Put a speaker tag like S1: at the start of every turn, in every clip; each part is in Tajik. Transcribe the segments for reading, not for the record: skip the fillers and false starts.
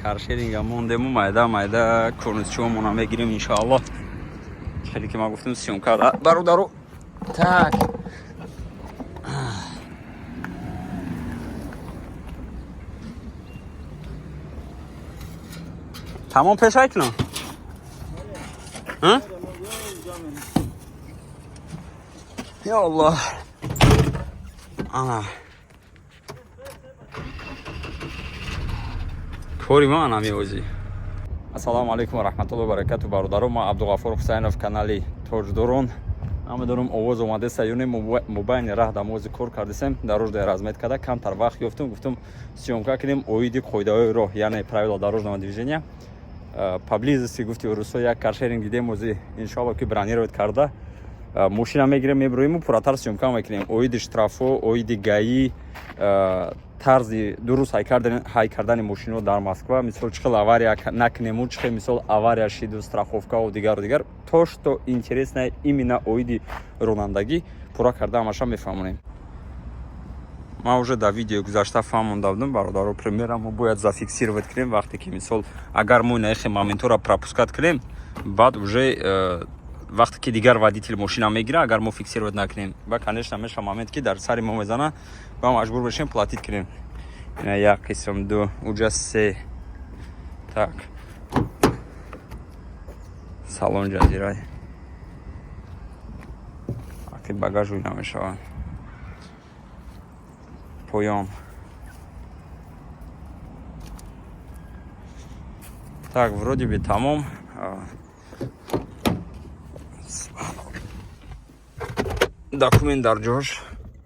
S1: Каршеринга мондему, майда майда конусчиҳомона мегирем, иншоалло. Хеле ки ман гуфтам, съёмка, бародару. Так, тамом, пешай кунам. Ё Аллоҳ, ана кори ма ана меозӣ. Ассалому алайкум ва раҳматуллоҳи ва баракату, бародаро. Ма Абдуғафур Ҳусайнов, канали Тоҷдорон. Намедонам, овоз омадеса ё не. Мобайни раҳ дамози кор кардесем, дорожная разметкада камтар вақт ёфтум, гуфтум, съёмка кунем оиди қоидаҳои роҳ, яъне правила дорожного движения. Поблизости, гуфти рӯзҳо, як каршеринг дидем. Ози, иншоалло, ки бронировать карда, мошина мегирем, мебироиму пурратар съёмка мекунем оиди штрафҳо, оиди ГАИ, тарзи дуруст ҳай кардани мошинҳо дар Москва, мисол, чӣ хел авария накунему, чӣ хел, мисол, авария шиду, страховкаву дигару дигар, то что интересно именно оиди ронандагӣ, пурра карда ҳамаша мефаҳмонем. Ман уже дар видеои гузашта фаҳмонда будам, бародаро, примера мо бояд зафиксировать кунем, вақте ки, мисол, агар мо наихе моментҳоро пропускать кунем, баъд уже вақте ки дигар водитель мошина мегира, агар мо фиксировать накунем, ба, конечно, меша момент, ки дар сари мо мезана ва маҷбур бешем платить кунем. Ина як қисм, ду, уҷа се. Так, салон ҷазирай, аки багажу намешавад, поён. Так, вроде бы тамом. Документ дар ҷош.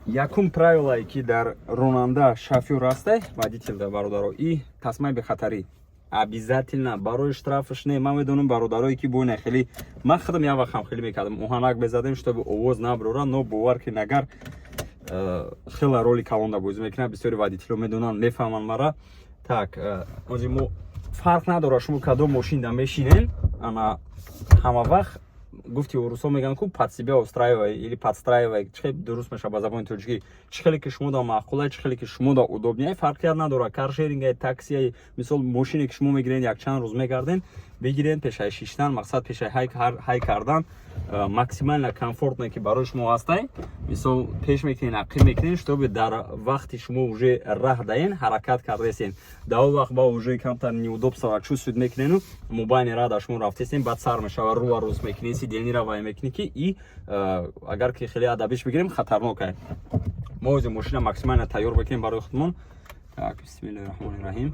S1: Якум правилае, ки дар ронанда, шофёр ҳастай, водитель, бародаро, и тасмаи бехатарӣ обязательно барои штрафш не. Ман медонам, бародарое ки бойна хеле, ман худам як вақт ҳам хеле мекардам, оҳанак мезадем, чтобы овоз наброра, но бовар ки нагар, хеле роли калонда бозӣ мекунад. Бисёри водителҳо медонанд, мефаҳманд мара. Так, ози мо фарқ надорад, шумо кадом мошинда мешинен, ана ҳама вақт, гуфти урусо мегӯянд ку, под себя устраивай или подстраивай, чӣ хел дуруст мешавад ба забони тоҷикӣ, чӣ хеле ки шумо да маъқулай, чӣ хеле ки шумо да удобнее, фарқият надорад, каршерингай, таксияй, мисол, мошине ки шумо мегирен, якчанд рӯз мегарден, бигирен, пешай шиштан, мақсад пешай ҳай кардан, максимально комфортне ки барои шумо ҳастай, мисол, пеш мекунен, ақиб мекунен, чтобы дар вақти шумо уже раҳ даен, ҳаракат кардесен, дар он вақт ба уже камтар неудобство чувствовать мекунену мобайни раҳ дар шумо рафтесен, баъд сар мешава, рӯа рӯз мекунен, сидельнира вай мекунӣ, ки и агар ки хеле адабиш бигирем, хатарнок ай. Мо ози мошина максимально тайёр мекунем барои худмон. Так, бисмиллаҳи раҳмони раҳим.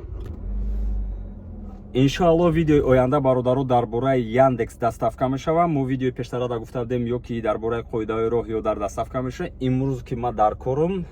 S1: Иншоалло, видеои оянда, бародаро, дар бораи Яндекс доставка мешава. Мо видеои пештара да гуфта будем, ё ки дар бораи қоидаҳои роҳ, ё дар доставка мешава. Имрӯз ки ман дар корум,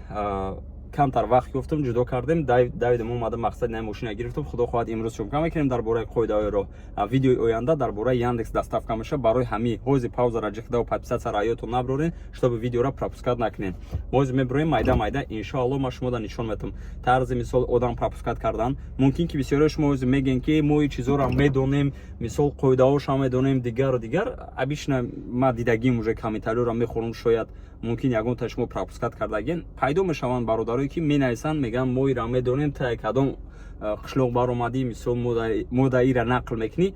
S1: камтар вақт ёфтам, ҷудо кардем, давидем, омадам, мақсади най мошина гирифтам. Худо хоҳад, имрӯз съёмка мекунем дар бораи қоидаҳои роҳ. Видеои оянда дар бораи Яндекс доставка мешава. Барои ҳамин ҳози паузара ҷиқдаву подписаться раётон наброрен, чтобы видеора пропускать накунем. Мо ҳози меброем майда майда, иншоалло, ман шумода нишон метам тарзи, мисол, одам пропускать кардан. Мумкин ки бисёриҳои шумо ҳози мегӯен, ки мо ин чизҳоро медонем, мисол, қоидаҳошам медонем, дигару дигар. Обычно ман дидагим, уже комментариёро мехонам, шояд мумкин ягонта шумо пропускать кардагин пайдо мешаванд, бародарое ки менависанд, мегӯянд, мо ира медонем, та кадом қишлоқ баромадӣ, мисол, мо да ира нақл мекунӣ.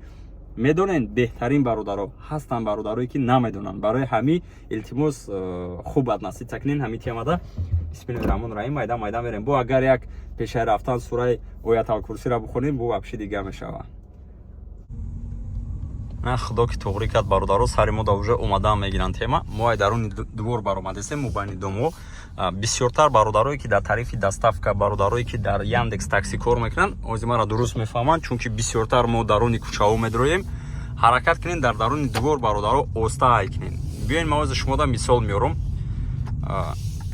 S1: Медонен, беҳтарин бародаро ҳастанд, бародарое ки намедонанд. Барои ҳамин, илтимос, хуб относиться кунен ҳамин темада. Бисмиллоҳи раҳмони раҳим, майда майда мерем. Бо агар як пешаи рафтан сураи Ояталкурсиро бихонем, бо вообще дига мешавад. На, худо ки туғрӣ кард, бародаро, сари мо да уже омадаам мегиранд тема. Мо ай даруни двор баромадесем, мобайни домҳо. Бисёртар бародарое ки дар тарифи доставка, бародарое ки дар Яндекс Такси кор мекунанд, ози маро дуруст мефаҳманд, чунки бисёртар мо даруни кӯчаҳо медроем. Ҳаракат кунем дар даруни двор, бародаро, оста ҳай кунем. Биёен, ма ози шумода мисол меорам.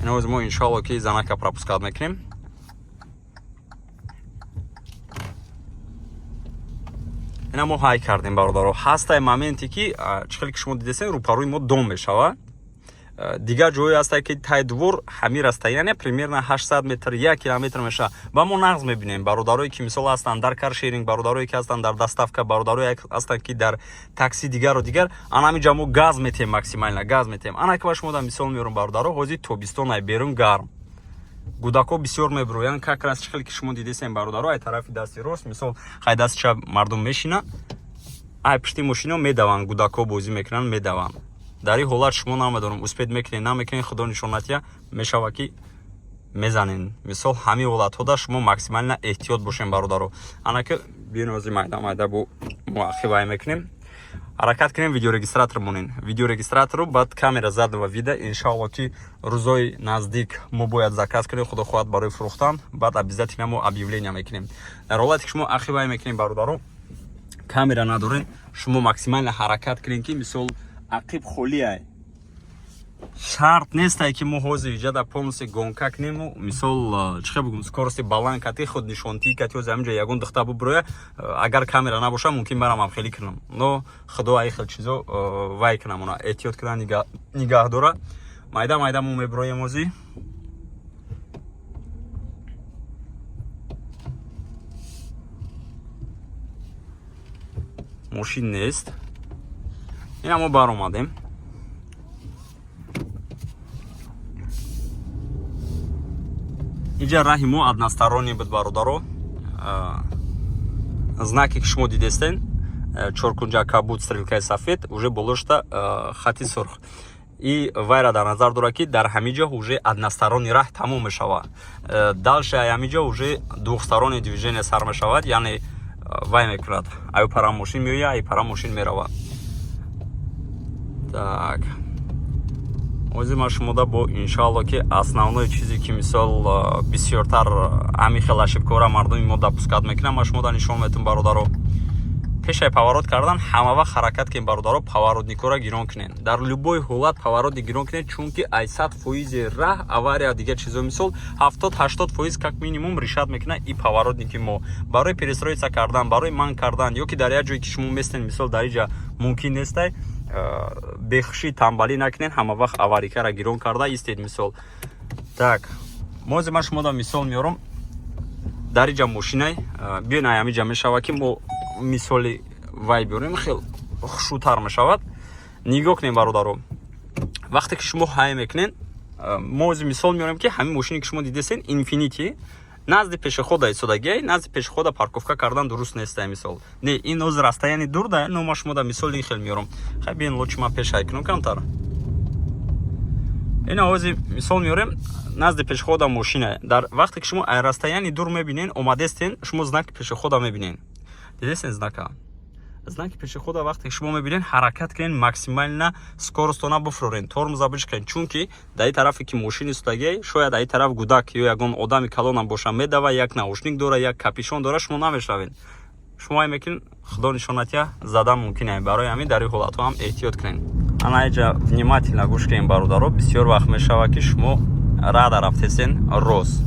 S1: Ин ози мо, иншоалло, ки занака пропускать мекунем. Ина мо ҳай кардем, бародаро. Ҳастай моменте, ки чӣ хеле ки шумо дидесен, рӯпарӯи мо дом мешавад. Дигар ҷое ҳастай, ки тай двор ҳамин расстояние примерно 800 метр, 1 километр мешавад ва мо нағз мебинем. Бародарое ки, мисол, ҳастанд дар каршеринг, бародарое ки ҳастанд дар доставка, бародарое ҳастанд, ки дар такси, дигару дигар, ана ҳамин ҷа мо газ метем, максимально газ метем. Ана ки ба шумо да мисол меорам, бародаро, ҳозир тобистон, ай берун гарм. Гудако бисёр мебироянд, как раз чӣ хеле ки шумо дидесем, бародаро, ай тарафи дасти рост, мисол, хай дасти чап мардум мешина, ай пушти мошино медаванд, гудако бозӣ мекунанд, медаванд. Дар ин ҳолат шумо намедонам, успеть мекунед, намекунед, худо нишонатия, мешавад ки мезанен. Мисол, ҳамин ҳолатҳода шумо максимально эҳтиёт бошем, бародаро. Анаки бинози майда майда бо муақибай мекунем, ҳаракат кунем, видеорегистратор монен, видеорегистратору, баъд камера заднего вида. Иншоалло, ки рӯзои наздик мо бояд заказ кунем, худо хоҳад, барои фурӯхтан. Баъд обязательно мо объявление мекунем. Дар ҳолате ки шумо ақибай мекунем, бародаро, камера надорен, шумо максимально ҳаракат кунем, ки мисол ақиб холиай. Шарт нестай, ки мо ҳозир иҷада полностью гонка кунему, мисол, чӣ хел бигӯм, скорости баланд кати, худ нишонтӣ кати. Ҳозир ҳаминҷо ягон духта бубироя, агар камера набоша, мумкин барам ҳам хеле кунам. Но худо ай хел чизо вай кунам, она эҳтиёт кунам, нигаҳ дора. Майда майда мо мебироем ҳозир. Мошин нест. Ина мо баромадем. Иҷа раҳи мо односторонний буд, бародаро. Знаке ки шумо дидестен, чоркунҷа, кабуд, стрелкаи сафед, уже болошта хати сурх, и вайра дар назар дорад, ки дар ҳамин ҷо уже односторонний раҳ тамом мешавад. Дальше ҳамин ҷо уже двухсторонний движение сар мешавад, яъне вай мекунад, аю пара мошин меояд, ай пара мошин меравад. Так, ҳозир ман шумода бо, иншоалло, ки основной чизе ки, мисол, бисёртар ҳамин хел ошибкора мардуми мо допускать мекунам, ман шумода нишон метум, бародаро. Пешаи поворот кардан ҳама вақт ҳаракат кунед, бародаро, поворотникора гирон кунед. Дар любой ҳолат поворотник гирон кунед, чунки ай 100% раҳ авария, дигар чизо, мисол, 70-80% как минимум решать мекунад и поворотники мо барои перестроиться кардан, барои манг кардан, ё ки дар як ҷое ки шумо местен, мисол, дар иҷа мумкин нестай, бехушӣ тамбалӣ накунед, ҳама вақт аварийкара гирон карда истед, мисол. Так, мози ман шумода мисол меорам. Дар иҷа мошинай биён, ай ҳамиҷа мешавад, ки мо мисоли вай биёрем, хел хушрӯтар мешавад. Нигоҳ кунем, бародаро, вақте ки шумо ҳай мекунед, мо ози мисол меорем, ки ҳамин мошине ки шумо дидесен, Инфинити, назди пешехода истодагиай. Назди пешехода парковка кардан дуруст нестай, мисол. Не, ин ози расстояние дур да, но ма шумо да мисол ин хел меорам. Хай, биен, лучше ман пеш ҳай кунам камтар. Ина ози мисол меорем, назди пешехода мошина. Дар вақте ки шумо ай расстояние дур мебинен, омадестен, шумо знаки пешехода мебинен. Дидестен знака? Знаки пешехода вақте ки шумо мебинед, ҳаракат кунед, максимально скоростона буфрорен, тормоза бишканед, чунки дар ин тарафе ки мошини истодагиай, шояд дар ин тараф гудак ё ягон одами калонам боша, медава, як наушник дора, як капюшон дора, шумо намешавед. Шумо ай мекунед, худо нишонатия, задан мумкин ай. Барои ҳамин дар ин ҳолатҳо ҳам эҳтиёт кунед. Ана иҷа внимательно гӯш кунед, бародаро. Бисёр вақт мешавад, ки шумо рада рафтесен рост,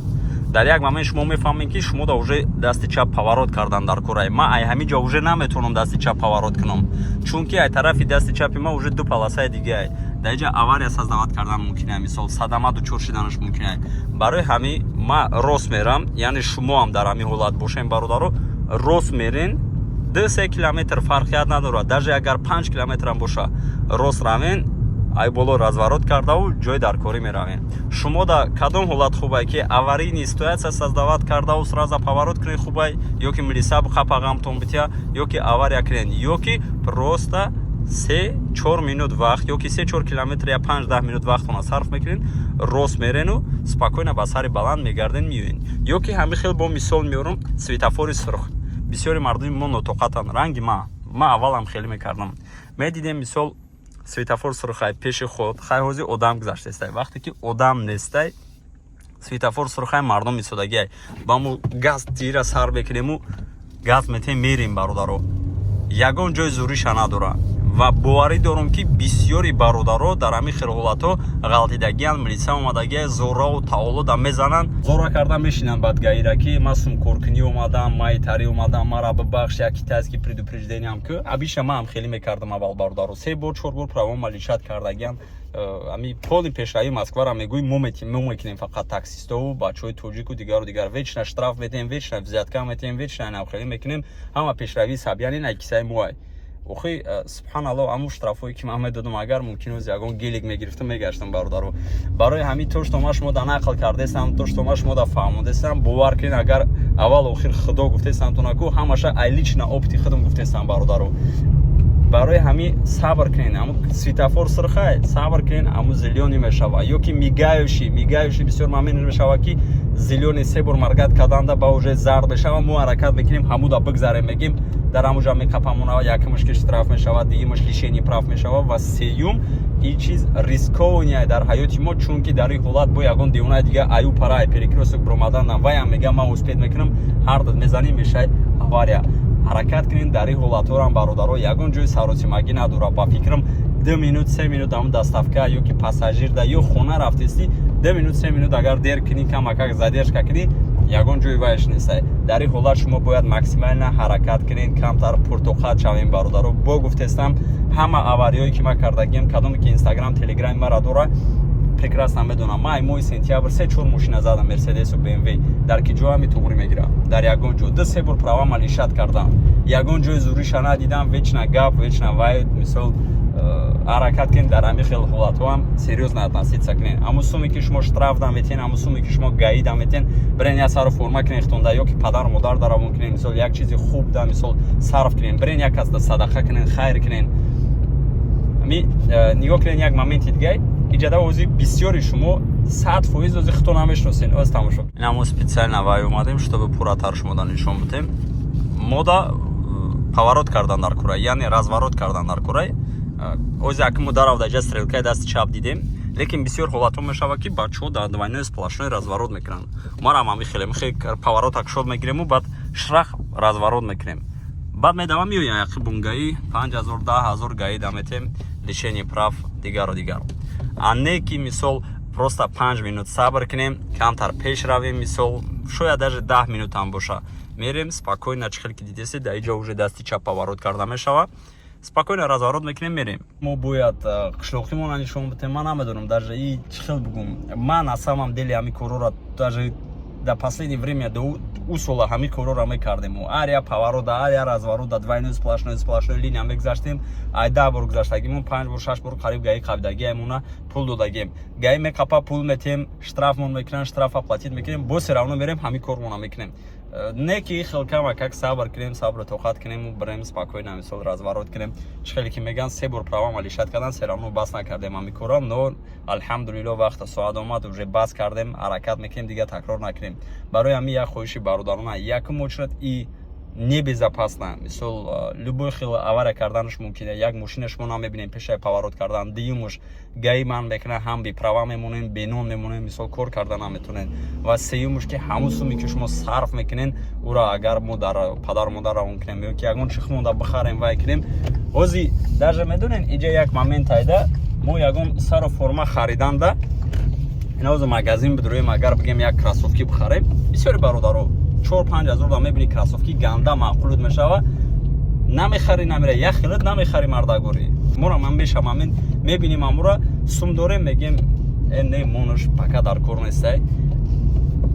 S1: дар як момент шумо мефаҳмед, ки шумо да уже дасти чап поворот кардан дар курай. Ман ай ҳамин ҷо уже наметавонам дасти чап поворот кунам, чунки ай тарафи дасти чапи ман уже ду полосаи дигаай. Дар иҷа авария создавать кардан мумкин ай, мисол, садама дучор шиданаш мумкин ай. Барои ҳамин ман рост мерам. Яъне шумо ҳам дар ҳамин ҳолат бошем, бародаро, рост мерен. 2-3 километр фарқият надорад, даже агар 5 километрам боша, рост равен, ай боло разворот кардаву ҷои даркорӣ меравем. Шумо да кадом ҳолат хубай, ки аварийный ситуация создавать кардаву сразу поворот кунед хубай, ё ки милиса қапағамтон битя, ё ки авария кунед, ё ки просто 3-4 минут вақт, ё ки 3-4 километр я 5-10 минут вақтона сарф мекунед, рост мерену спокойно ба сари баланд мегарден, меоен? Ё ки ҳамин хел бо мисол меорам, светофори сурх. Бисёри мардуми мо нотоқатанд, ранги ма. Ма аввалам хеле мекардам. Медидем, мисол, светофор сурхай пеши худ, хай ҳозир одам гузаштестай. Вақте ки одам нестай, светофор сурхай, мардум истодагиай, ба мо газ тира сар мекунему, газ метем, мерем. Бародаро, ягон ҷои зуриша надора. Ва боварӣ дорам, ки бисёри бародаро дар ҳамин хел ҳолатҳо ғалтидагианд, милиса омадагия, зораву таоло да мезананд, зора карда мешинанд. Баъд гаира ки ман сумкоркунӣ омадам, майтарӣ омадам, мара бибахш, як китайский предупреждениям ку. Абиша ман ҳам хеле мекардам аввал, бародаро. Се бор, чор бор правома лишать кардагиам. Ами поли пешравии Москвара мегӯй, мо мекунем фақат таксистову бачаҳои тоҷику дигару дигар. Вечно штраф метем, вечно взятка метем, вечно навхелӣ мекунем. Ҳама пешравии Собянин ай кисаи моай. Охи, субҳаналло, ҳамун штрафҳое, ки ман медодам, агар мумкин оз ягон гелик мегирифтам, мегаштам, бародаро. Барои ҳамин то что ма шумо да нақл кардесам, то что ма шумо да фаҳмодесам, бовар кунед, агар аввал охир Худо гуфтесам, то наку ҳамаша ай лично опыти худам гуфтесам, бародаро. Барои ҳамин сабр кунед. Ҳамун светофор сурхай, сабр кунед, ҳамун зелёный мешава ё ки мигающий. Бисёр момент мешава, ки зелёный се бор моргать карданда ба уже зард мешава, мо ҳаракат мекунем, ҳамуда бигзарем, мегим, дар ҳамуҷа мекапамона. Якумаш ки штраф мешава, дуюмаш лишение прав мешава ва сеюм ин чиз рискованный дар ҳаёти мо, чунки дар ин ҳолат бо ягон девонаи дига аю пара перекрёсток биромадан, ваям мега, ман успеть мекунам, ҳар дад мезанем, мешавад авария. Ҳаракат кунед дар ин ҳолатҳоам, бародаро. Ягон ҷои саросимагӣ надорад. Ба фикрам, 2 минут, 3 минут ҳамун доставка ё ки пассажирда ё хона рафтестӣ, 2 минут, 3 минут агар дер кунӣ, камакак задержка кунӣ, ягон ҷои вайш нестай. Дар ин ҳолат шумо бояд максимально ҳаракат кунед, камтар пуртоқат шавем, бародаро. Бо гуфтестам, ҳама авариҳое, ки ман кардагиам, кадоме ки Инстаграм, Телеграми мара дора, прекрасно медонам. Ман ай моҳи сентябр се чор мошина задам, Мерседесу БМВ. Дар ки ҷо ҳами туғрӣ мегирам? Дар ягон ҷо ду се бор правама лишать кардам, ягон ҷои зуриша надидам. Вечно гап, вечно вай. Мисол, ҳаракат кунед, дар ҳамин хел ҳолатҳоам серьёзно относиться кунед. Ҳамун суме, ки шумо штраф даметен, ҳамун суме, ки шумо ГАИ даметен, бирен як сару форма кунед хитонда ё ки падару модар даравон кунед. Мисол, як чизи хуб да, мисол, сарф кунед, бирен як касда садақа кунед, хайр кунед. Ами нигоҳ кунед, як моменти дигай иҷада ози бисёри шумо 100% ози хито намешиносен. Оз тамошо. Ина мо специально вай омадем, чтобы пурратар шумода нишон бидем. Мода поворот кардан дар курай, яъне разворот кардан дар курай. Ози аки мо даравда, иҷа стрелкаи дасти чап дидем, лекин бисёр ҳолатҳо мешавад, ки бачаҳо дар двойной сплошной разворот мекунанд. Марам ҳами хеле мехе поворот акшод мегирему, баъд шрах разворот мекунем, баъд медавам, меоям яқи бунгаи 5000, 10 000 ГАИ даметем, лишение прав, дигару дигар. А не ки, мисол, просто 5 минут сабр кунем, камтар пеш равем, мисол, шояд даже 10 минут ҳам боша, мерем спокойно. Чӣ хел ки дидеси, дар иҷо уже дасти чап поворот карда мешава, спокойно разворот мекунем, мерем. Мо бояд қишлоқимона нишон битем. Ман намедонам даже и чӣ хел бугум. Ман на самом деле ҳами корора даже дар последнее время, до ӯ сола ҳами корора мекардем. Ҳар як поворота, ҳар як разворота двойной сплошной линия мегузаштем. Ай 10 бор гузаштагимон, панҷ бор, шаш бор қариб ГАИ қабидагиамона, пул додагем. ГАИ меқапа, пул метем, штрафмон мекунан, штраф оплатить мекунем, бо все равно мерем, ҳами кормона мекунем. Не ки хел кама как сабр кунем, сабру тоқат кунем, бирем спокойно, мисол, разворот кунем. Чӣ хеле ки меган, се бор правама лишать кардан, все равно бас накардем ҳами кора. Но алҳамдулилло, вақта соат омад, уже бас кардем, ҳаракат мекунем, дигар такрор накунем. Барои ҳамин як хоҳиши бародарона: якум очередь и небезопасно, мисол, любой хел авария карданаш мумкин, як мошина шумо намебинем пешаи поворот кардан. Дуюмуш, ГАИ ман мекунад, ҳам беправа мемонем, бенон мемонем, мисол, кор карда наметонем. Ва сеюмуш, ки ҳамун суме, ки шумо сарф мекунен, ура агар мо дар падару модар равон кунем ё ки ягон чи хумонда бихарем, вай кунем. Ози даже медонен, инҷа як момент айда мо ягон сару форма хариданда, ина ози магазин бидроем, агар бигем, як кроссовки бихарем, бисёри бародаро 4-5 ҳазор да мебини, кроссовки ганда маъқулут мешава, намехари, намера, як хелат намехари. Мардагорӣ мора ман мешам, амин мебинем, амура сум дорем, мегем, э, не, монуш пока дар кор нестай.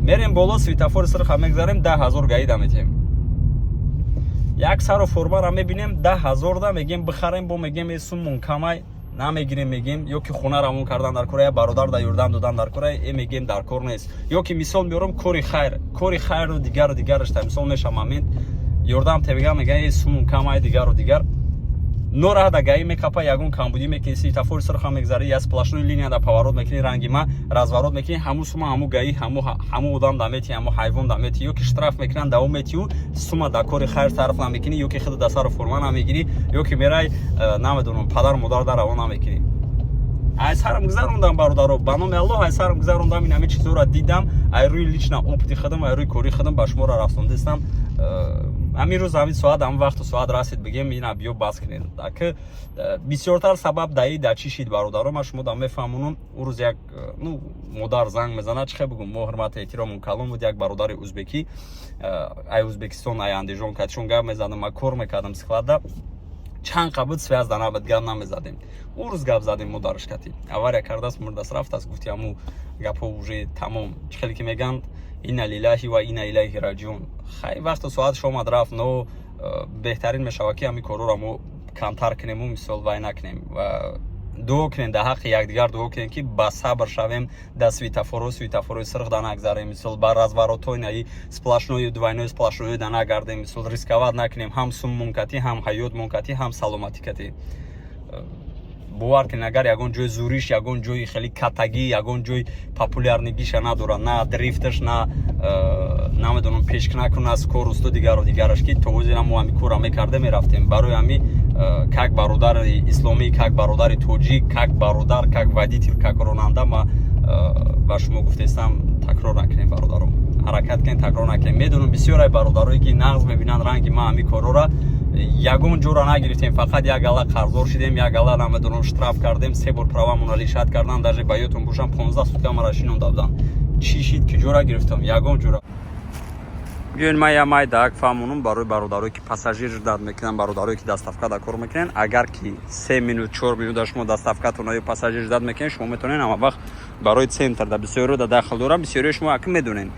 S1: Мерем боло, светофори сирха мегзарем, 10 000 ГАИ да метем. Як сару формара мебинем, 10 000 да мегем, бихарем, бо мегем, э, суммон камай, намегирем, мегем. Ё ки хона равон кардан дар кора, я бародар да ёрдам додан дар кора, э, мегем, дар кор нест. Ё ки, мисол меорам, кори хайр, кори хайру дигару дигарашта, мисол, меша момент ёрдам тебега, мега, э, сумун камай, дигару дигар. Нораҳда ГАИ мекапа, ягон камбудӣ мекунӣ, светофори сирха мегзарӣ, я сплошной линия да поворот мекунӣ, ранги ма разворот мекунӣ, ҳамун сума ҳаму ГАИ, ҳаму одам да мети, ҳаму ҳайвон да мети, ё ки штраф мекунанд, давом метию, сума да кори хайр сарф намекунӣ, ё ки худ да сару форма намегирӣ, ё ки мерай, намедонам, падару модар да равон намекунӣ. Ай сарам гузарондам, бародаро, ба номи Аллоҳ, ай сарам гузарондам. Ин ҳамин чизҳоро дидам, ай рӯи лично опыти худам, ай рӯи кори худам ба шуморо расондистам. Ҳамин рӯз, ҳамин соат, ҳамин вақту соат расид, бигем, ина биё, бас кунед. Аки бисёртар сабаб даи да чӣ шид, бародаро, ман шумо да мефаҳмонам. Ӯ рӯз як ну модар занг мезанад, чӣ хел бигум, мо ҳурмату эҳтиромон калон буд, як бародари узбекӣ, ай Узбекистон, ай Андижон катишон гап мезадам. Ман кор мекардам склада, чанд қа буд, связь да набуд, гап намезадем. Ӯ рӯз гап задем, модараш кати авария кардааст, мурдааст, рафтааст. Гуфти, ҳаму гапҳо уже тамом. Чӣ хеле ки мегӯянд, инна лиллаҳи ва инна илайҳи раҷиун. Хай, вақту соаташ омад, рафт. Но беҳтарин мешавад, ки ҳамин корҳоро мо Камтар кунему, мисол, вай накунем ва дуо кунем, дар ҳаққи якдигар дуо кунем, ки ба сабр шавем, дар светофорои сирх да нагзарем, мисол, ба разворотҳои наи сплошною, двойной сплошною да нагардем, мисол, рисковать накунем, ҳам суммункатӣ, ҳам ҳаёт мункатӣ, ҳам саломатикатӣ. Бовар кунед, агар ягон ҷои зуриш, ягон ҷои хеле катагӣ, ягон ҷои популярныйгиша надорад, на дрифташ, на намедонам, пешкунакуна скоросту, дигару дигараш, ки то ҳозира мо ҳами кора мекарда мерафтем. Барои ҳами как бародари исломӣ, как бародари тоҷик, как бародар, как водитель, как ронанда ма ба шумо гуфтестам: такрор накунем, бародаро, ҳаракат кунем, такрор накунем. Медонам, бисёрай бародарое ки нағз мебинанд ранги ма ҳами корора. Ягон ҷора нагирифтем, фақат як гала қарздор шидем, як гала, намедонам, штраф кардем, се бор правамонро лишать кардан. Даже ба ёдтон бошам, 15 сутка мара шинонда буданд. Чӣ шид, ки ҷора гирифтам? Ягон ҷора. Биён, ман я майдаак фаҳмонам барои бародарое ки пассажир ждать мекунанд, бародарое ки доставка да кор мекунанд. Агар ки 3 минут, 4 минута шумо доставкатона ё пассажир ждать мекунед, шумо метавонед ҳама вақт барои центр да бисёриро да дахл дорам, бисёриро шумо акн медонед,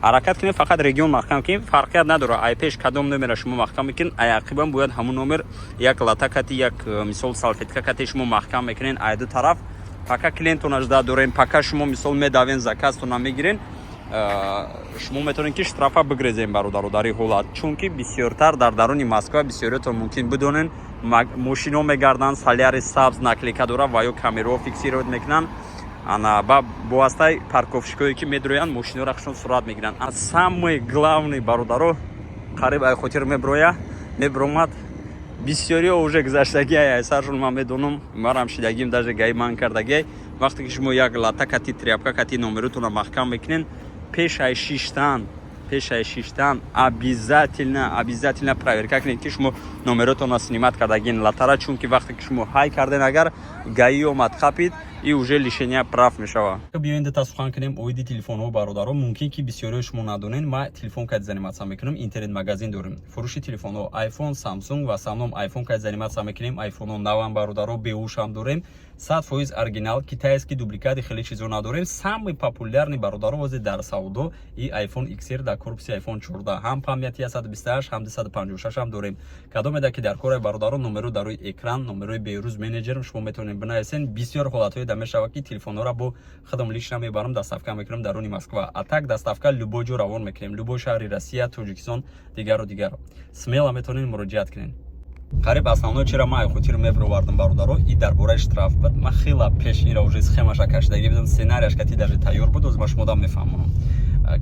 S1: ҳаракат кунед, фақат регион маҳкам кунед, фарқият надорад, ай пеш кадом номера шумо маҳкам мекунед, ай ақибам бояд ҳамун номер, як лата кати, як мисол, салфетка кати шумо маҳкам мекунед ай ду тараф. Пока клиентона ждать дорем, пока шумо, мисол, медавен, заказтона мегирен, шумо метавонед ки штрафа бигрезем, бародаро, дар ин ҳолат, чунки бисёртар дар даруни Москва, бисёриятон мумкин бидонен, мошино мегарданд, Солярис сабз, наклейка дора ва ё камераҳо фиксировать мекунанд. Ана ба бовастаи парковщикое ки медроянд, мошиноро хушон сурат мегиранд. Самый главный, бародаро, қариб ай хотир меброя, мебромад, бисёриҳо уже гузаштагӣ ай саршон, ман медонам, марам шидагим, даже гаи ман кардагиай. Вақте ки шумо як лата кати, тряпка кати номеротонро маҳкам мекунен, пешай шиштан обязательно проверка кунед, ки шумо номеротонро снимать кардагин латара, чунки вақте ки шумо ҳай карден, агар ГАИ омад, қапид, и уже лишения прав мешава. Биёен, дата сухан кунем оиди телефонҳо. Бародаро, мумкин ки бисёриҳои шумо надонен, ма телефон кайд заниматься мекунам, интернет-магазин дорем, фурӯши телефонҳо, iPhone, Samsung ва основном iPhone кайд заниматься мекунем. Айфонҳо навам, бародаро, беушам дорем, 100% оригинал, китайский, дубликати, хеле чизо надорем. Самый популярный, бародаро, возе дар савдо и iPhone XR дар корпуси iPhone 14, ҳам памяти 128, ҳам 256 ҳам дорем. Кадомеда ки дар кораи, бародаро, номеро дар рӯи экран, номерои Берӯз менеҷерм, шумо метавонед бинависен. Бисёр ҳолатҳое да мешавад, ки телефонҳоро бо худам лично мебарам, доставка мекунам даруни Москва, а так доставка любой ҷо равон мекунем, любой шаҳри Россия, Тоҷикистон, дигару дигару, смело метавонед муроҷиат кунед. Қариб основной чира ман хотир мебировардам, бародаро, и дар бораи штраф буд. Ман хела пеш ира уже схемаша кашидагӣ будам, сценарияш кати даже тайёр буд, оз ма шумо дам мефаҳмонам.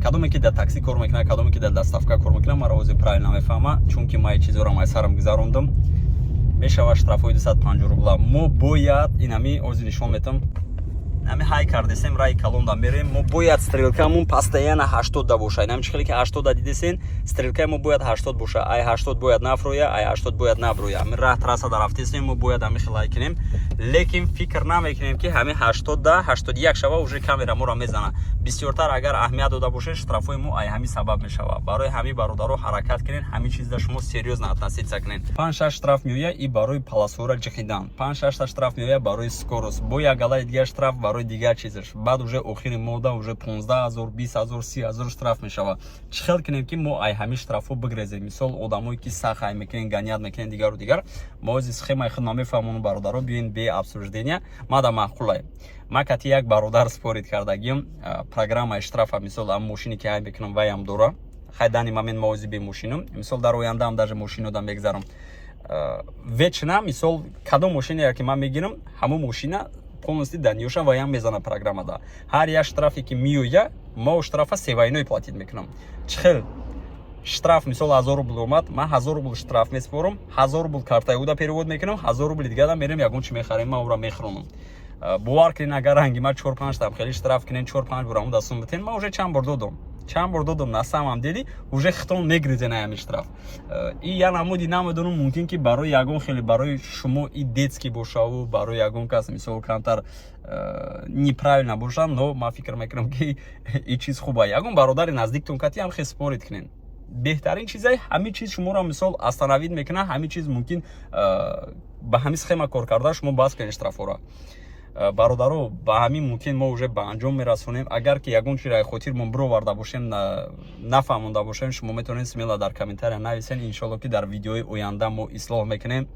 S1: Кадоме ки дар такси кор мекунад, кадоме ки дар доставка кор мекунад, маро ҳозир правильно мефаҳма, чунки ман ин чизоро май сарам гузарондам. Мешавад штрафҳои 250 рубла. Мо бояд инами ҳозир нишон метам, ҳами ҳай кардесем, раи калонда мерем, мо бояд стрелкамон постоянно 80 да боша. Инами чи хеле ки 80-да дидесен, стрелкаи мо бояд 80 боша, ай 80 бояд нафроя, ай 80 бояд наброя. Ҳами раҳ трассада рафтесем, мо бояд ҳами хелай кунем, лекин фикр намекунем, ки ҳами 80-да 81 шава, уже камера моро мезана. Бисёртар агар аҳамият дода бошед, штрафҳои мо ай ҳами сабаб мешава. Барои ҳами, бародаро, ҳаракат кунед, ҳами чизда шумо серьёзно относиться кунед. Панҷ шаш штраф меоя и барои полосора ҷиқидан, панҷ шашта штраф меоя барои скорость, бо як галаи дигар штраф барои дигар чизаш. Баъд уже охири моҳда уже 15 000, 20 000, 30 000 штраф мешава. Чӣ хел кунем, ки мо ай ҳами штрафҳо бигрезем? Мисол, одамое ки сах ай мекунен, гонять мекунен, дигару дигар, мо ози схемаи худ намефаҳмонам, бародаро. Биёен, бе обсуждения, мада маъқулай. Ма кати як бародар спорить кардагим, программаи штрафа. Мисол, ам мошине ки ай мекунам, ваям дора. Хай, данный момент ма ози бемошинум, мисол, дар ояндаам даже мошинода мегзарам вечно. Мисол, кадом мошине ки ман мегирам, ҳамон мошина полностью данныеша ваям мезана программада. Ҳар як штрафе ки меоя, мо штрафа се двойной платить мекунам. Чӣ хел штраф? Мисол, 1000 рубл омад, ман 1000 рубл штраф меспорам, 1000 рубл картаи уда перевод мекунам, 1000 рубли дигара мерем, ягон чи мехарем, ман ура мехӯронам. Бовар кунед, агар ранги ман чор панҷ там хеле штраф кунен, чор панҷ бор амуда сум битен, ман уже чанд бор додам, чанд бор додам. На самом деле уже хитон мегризен аями штраф. И я намуди намедонам, мумкин ки барои ягон хеле, барои шумо и детский бошаву барои ягон кас, мисол, камтар неправильно боша, но ман фикр мекунам, ки и чиз хуба. Ягон бародари наздиктон кати ҳам хел спорить кунен, беҳтарин чизай. Ҳамин чиз шуморо, мисол, остановить мекунад. Ҳамин чиз мумкин ба ҳамин схема кор карда, шумо бас кунед штрафҳоро. Бародаро, ба ҳамин мумкин мо уже ба анҷом мерасонем. Агар ки ягон чиро хотирмон бироварда бошем, нафаҳмонда бошем, шумо метавонед смело дар комментария нависен. Иншолло, ки дар видеои оянда мо ислоҳ мекунем.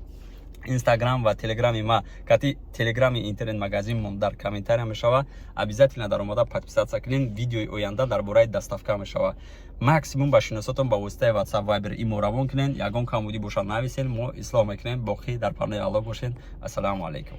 S1: Инстаграм ва Телеграми ма кати Телеграми интернет магазинмон дар комментария мешава. Обязательно дар омада подписаться кунен. Видеои оянда дар бораи доставка мешава. Максимум ба шиносотон ба воситаи WhatsApp, Viber, имо равон кунен. Ягон камбудӣ бошад, нависен, мо ислоҳ мекунем. Боқӣ дар панои Аллоҳ бошен. Ассалому алайкум.